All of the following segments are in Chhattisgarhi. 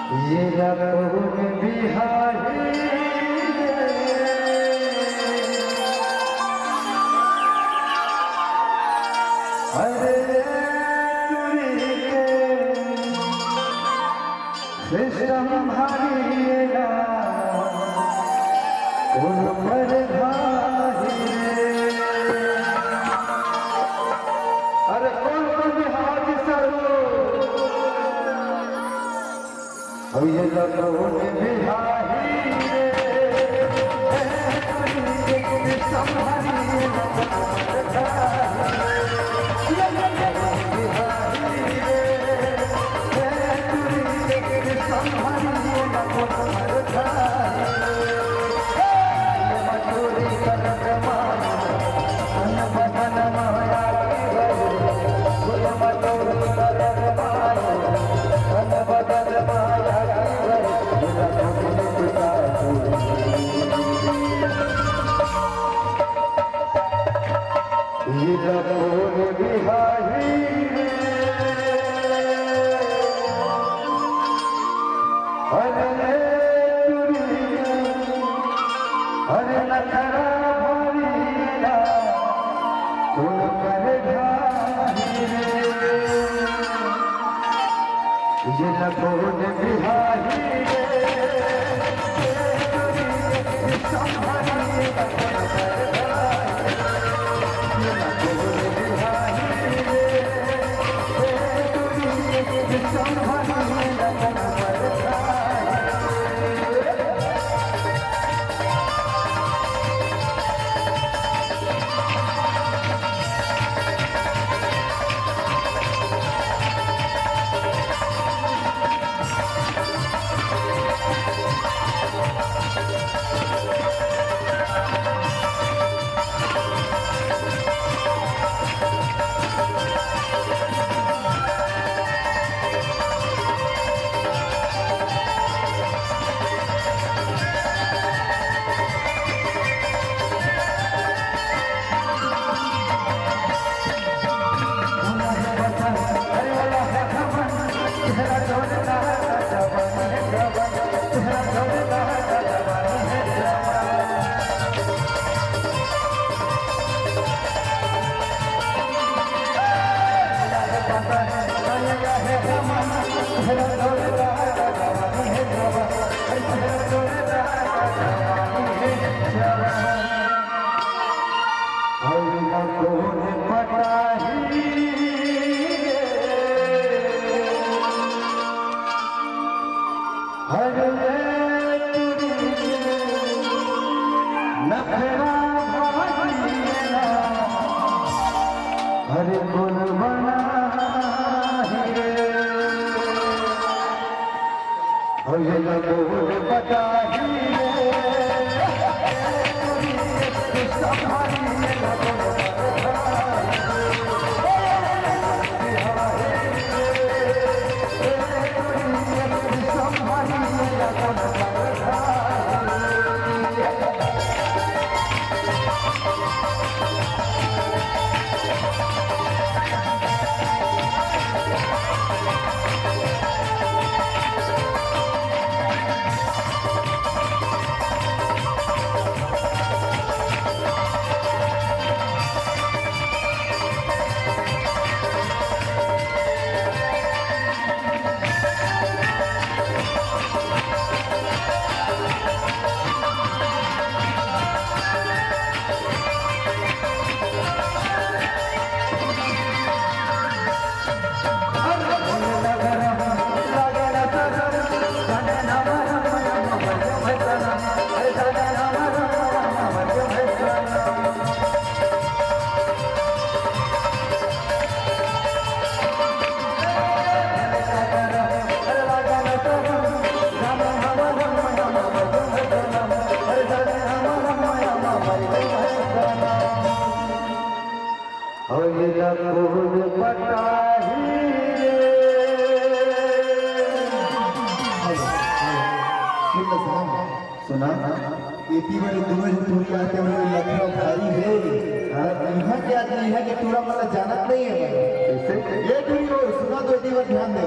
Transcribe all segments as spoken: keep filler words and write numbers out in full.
ये रतौन बिहारी रे, अरे टुरी के सिस्टम भारी ना, उन पर भारी रे। अरे कौन कौन बिहारी सर हो? अब ये रतौन बिहारी रे, संभारी रे। ये रतौन बिहारी रे, अरे टुरी, अरे नखरा भारी ना, कौन कर ढारी रे। ये रतौन बिहारी रे, हर ले टुरी नखरा भारी ना, हर गुण बना ही रे। हो ये लगोर बताही रे, टुरी संभारी ये लगोर बताही। सुना, एती बड़े दुनो झन टूरी आके हमन लखनऊ भारी हे। हाँ, इहाँ के आदमी, इहाँ के टूरा मन ला जानत नहीं है। कैसे? ये टूरी हो, सुना तो एती बार ध्यान दे।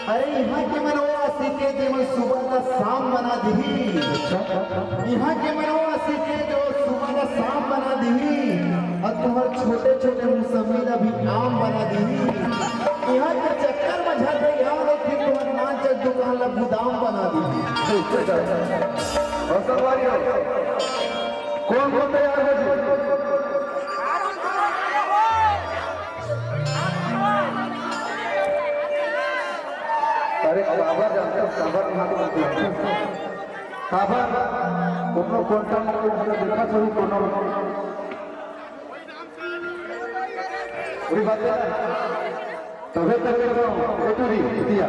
अरे, इहाँ के मन वो आशिक हे, जेमन सुबह ला शाम बना दिही। इहाँ के मन वो आशिक हे, जो सुबह ला शाम बना दिही। अउ तुँहर छोटे-छोटे मुसम्मी ला भी आम बना दिही। इहाँ के चक्कर में झन रही, इहाँ ले फिर तुँहर नान चक दुकान ला गुदाम बना दिही। अउ संगवारी हो, कोन कोन तैयार हो जी? अरे काबर जानथस, काबर मालूम होथे? काबर कोनो कोंटा में कोई देखा सही कोनो पूरी बात है ना? तभे तक तो एटुरी दिया।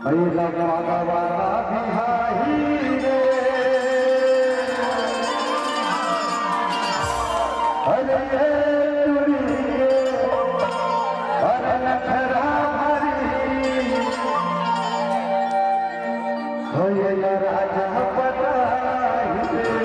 अरे लगा वाला बिहारी रे, अरे ये टुरी रे, अरे नखरा भारी, होए न राजा पटाही रे।